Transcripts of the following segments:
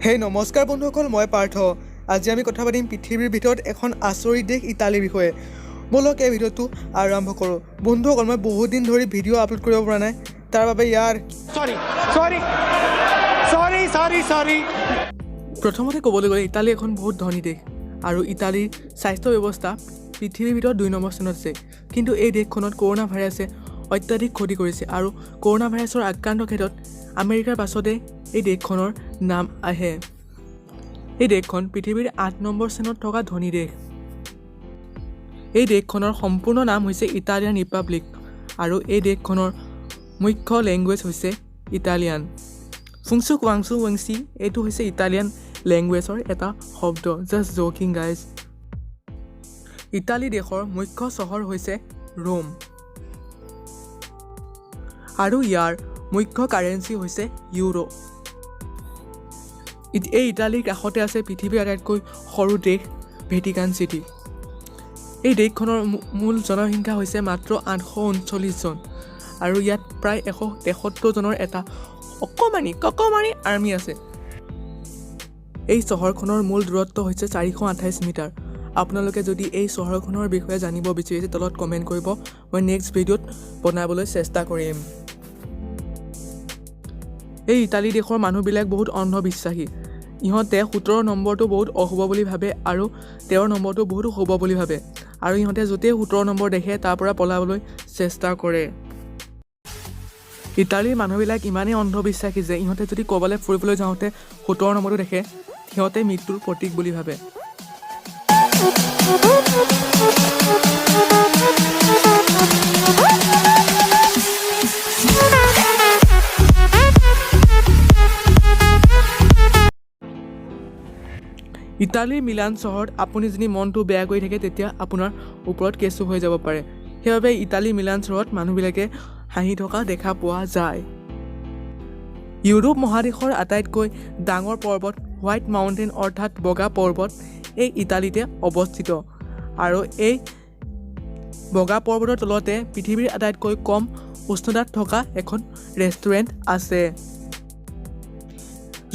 হেই, নমস্কাৰ বন্ধুসকল, মই পাৰ্থ। আজি আমি কথা পাতিম পৃথিৱীৰ ভিতৰত এখন আচৰিত দেশ ইটালীৰ বিষয়ে। ব'লক, এই ভিডিঅ'টো আৰম্ভ কৰোঁ। বন্ধুসকল, মই বহুত দিন ধৰি ভিডিঅ' আপলোড কৰিব পৰা নাই, তাৰ বাবে ইয়াৰ Sorry, sorry, sorry, sorry, sorry. প্ৰথমতে ক'বলৈ গ'লে ইটালী এখন বহুত ধনী দেশ আৰু ইটালীৰ স্বাস্থ্য ব্যৱস্থা পৃথিৱীৰ ভিতৰত 2 নম্বৰ স্থানত আছে। কিন্তু এই দেশখনত কৰোণা ভাইৰাছে অত্যাধিক ক্ষতি কৰিছে আৰু কৰোণা ভাইৰাছৰ আক্ৰান্ত ক্ষেত্ৰত আমেৰিকাৰ পাছতে এই দেশখনৰ নাম আহে। এই দেশখন পৃথিৱীৰ 8 নম্বৰ স্থানত থকা ধনী দেশ। এই দেশখনৰ সম্পূৰ্ণ নাম হৈছে ইটালিয়ান ৰিপাব্লিক আৰু এই দেশখনৰ মুখ্য লেংগুৱেজ হৈছে ইটালিয়ান। ফুংচুক ৱাংচু ৱেংচি, এইটো হৈছে ইটালিয়ান লেংগুৱেজৰ এটা শব্দ। Just joking, guys. Italy দেশৰ মুখ্য চহৰ হৈছে ৰোম আৰু ইয়াৰ মুখ্য কাৰেঞ্চি হৈছে ইউৰ'। এই ইটালীৰ কাষতে আছে পৃথিৱীৰ আটাইতকৈ সৰু দেশ ভেটিকান চিটি। এই দেশখনৰ মূল জনসংখ্যা হৈছে মাত্ৰ 839 জন আৰু ইয়াত প্ৰায় 173 জনৰ এটা অকণমানি ককমানি আৰ্মি আছে। এই চহৰখনৰ মূল দূৰত্ব হৈছে 428 মিটাৰ। আপোনালোকে যদি এই চহৰখনৰ বিষয়ে জানিব বিচাৰিছে, তলত কমেণ্ট কৰিব। মই নেক্সট ভিডিঅ'ত বনাবলৈ চেষ্টা কৰিম। এই ইটালী দেশৰ মানুহবিলাক বহুত অন্ধবিশ্বাসী। ইহঁতে 17 নম্বৰটো বহুত অশুভ বুলি ভাবে আৰু 13 নম্বৰটো বহুত শুভ বুলি ভাবে আৰু ইহঁতে য'তেই 17 নম্বৰ দেখে, তাৰ পৰা পলাবলৈ চেষ্টা কৰে। ইটালীৰ মানুহবিলাক ইমানেই অন্ধবিশ্বাসী যে ইহঁতে যদি ক'ৰবালৈ ফুৰিবলৈ যাওঁতে 17 নম্বৰটো দেখে, সিহঁতে মৃত্যুৰ প্ৰতীক বুলি ভাবে। ইটালীৰ মিলান চহৰত আপুনি যদি মনটো বেয়া কৰি থাকে, তেতিয়া আপোনাৰ ওপৰত কেঁচু হৈ যাব পাৰে। সেইবাবে ইটালীৰ মিলান চহৰত মানুহবিলাকে হাঁহি থকা দেখা পোৱা যায়। ইউৰোপ মহাদেশৰ আটাইতকৈ ডাঙৰ পৰ্বত হোৱাইট মাউণ্টেইন অৰ্থাৎ বগা পৰ্বত এই ইটালীতে অৱস্থিত আৰু এই বগা পৰ্বতৰ তলতে পৃথিৱীৰ আটাইতকৈ কম উষ্ণতাত থকা এখন ৰেষ্টুৰেণ্ট আছে।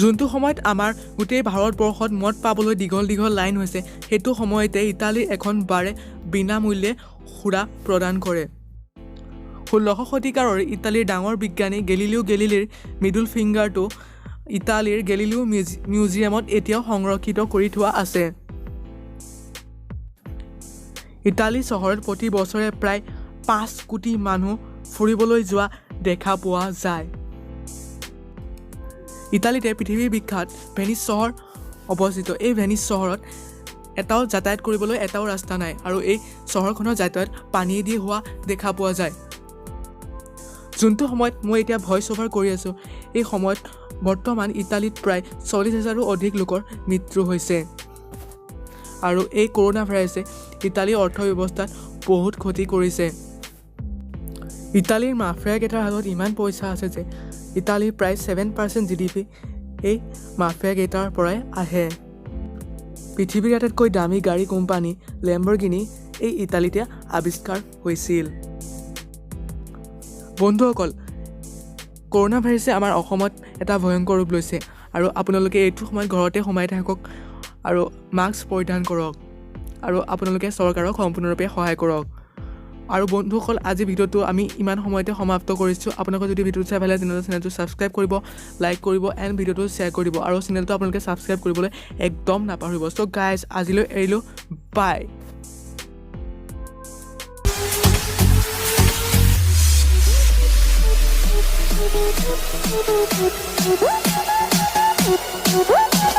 যোনটো সময়ত আমাৰ গোটেই ভাৰতবৰ্ষত মদ পাবলৈ দীঘল দীঘল লাইন হৈছে, সেইটো সময়তে ইটালীৰ এখন বাৰে বিনামূল্যে সুৰা প্ৰদান কৰে। 16শ শতিকাৰ ইটালীৰ ডাঙৰ বিজ্ঞানী গেলিলিও গেলিলিৰ মিডল ফিংগাৰটো ইটালীৰ গেলিলিও মিউজিয়ামত এতিয়াও সংৰক্ষিত কৰি থোৱা আছে। ইটালী চহৰত প্ৰতি বছৰে প্ৰায় 5 কোটি মানুহ ফুৰিবলৈ যোৱা দেখা পোৱা যায়। ইটালীতে পৃথিৱীৰ বিখ্যাত ভেনিচ চহৰ অৱস্থিত। এই ভেনিচ চহৰত এটাও যাতায়াত কৰিবলৈ এটাও ৰাস্তা নাই আৰু এই চহৰখনৰ যাতায়াত পানীয়েদি হোৱা দেখা পোৱা যায়। যোনটো সময়ত মই এতিয়া ভইচ অভাৰ কৰি আছোঁ, এই সময়ত বৰ্তমান ইটালীত প্ৰায় 40 হাজাৰো অধিক লোকৰ মৃত্যু হৈছে আৰু এই কৰোণা ভাইৰাছে ইটালীৰ অৰ্থব্যৱস্থাত বহুত ক্ষতি কৰিছে। ইটালীৰ মাফিয়াকেইটাৰ হাতত ইমান পইচা আছে যে ইটালীৰ প্ৰায় 7% জিডিপি এই মাফিয়াকেইটাৰ পৰাই আহে। পৃথিৱীৰ আটাইতকৈ দামী গাড়ী কোম্পানী লেম্বৰগিনি এই ইটালীতে আৱিষ্কাৰ হৈছিল। বন্ধুসকল, কৰোণা ভাইৰাছে আমাৰ অসমত এটা ভয়ংকৰ ৰূপ লৈছে আৰু আপোনালোকে এইটো সময়ত ঘৰতে সোমাই থাকক আৰু মাস্ক পৰিধান কৰক আৰু আপোনালোকে চৰকাৰক সম্পূৰ্ণৰূপে সহায় কৰক। আৰু বন্ধুসকল, আজি ভিডিঅ'টো আমি ইমান সময়তে সমাপ্ত কৰিছোঁ। আপোনালোকে যদি ভিডিঅ'টো চাই ভাল লাগে, তেনেহ'লে চেনেলটো ছাবস্ক্ৰাইব কৰিব, লাইক কৰিব এণ্ড ভিডিঅ'টো শ্বেয়াৰ কৰি দিব আৰু চেনেলটো আপোনালোকে ছাবস্ক্ৰাইব কৰিবলৈ একদম নাপাহৰিব। চ' গাইজ, আজিলৈ এৰিলোঁ, বাই। Thank you.